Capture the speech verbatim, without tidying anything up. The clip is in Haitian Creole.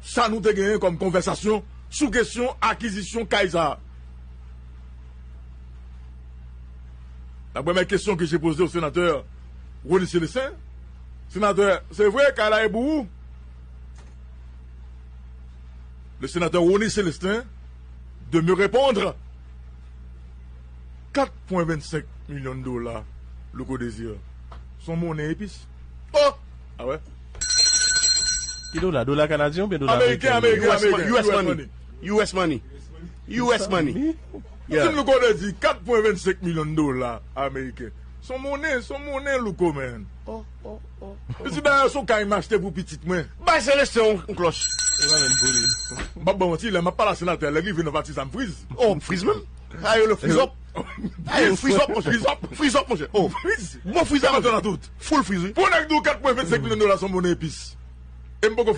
Sa nou te genyen kòm konvèsasyon sou kesyon akizisyon kay sa a. D'après mes questions que j'ai posées au sénateur Rony Célestin, sénateur, c'est vrai, kay la est pour vous. Le sénateur Rony Célestin de me répondre quatre point vingt-cinq millions de dollars, Louko Désir. Son monnaie épice. Oh! Ah ouais? Ki dola? Dola kanadyen oubyen dola Américain, ameriken? américain, US money, américain. US money, US money, US money. Dim nou konnen di quatre point vingt-cinq milyon dola ameriken. Son monnaie, son monnaie, Louko, man. Li di dayè son kay m achte pou pitit mwen. Bay Célestin yon klòch. M ap ban manti, lè m ap pale a senatè, lè rive nan pati sa m friz. Oh, m friz menm. Ayo le friz up. Ayo friz up, monchè. Friz up, friz up, monchè. Oh, Friz. Bon friz Sa up. Maten nan tout. Full friz, wi. Pou nèg di w quatre point vingt-cinq milyon dola son monnaie épice. E m poko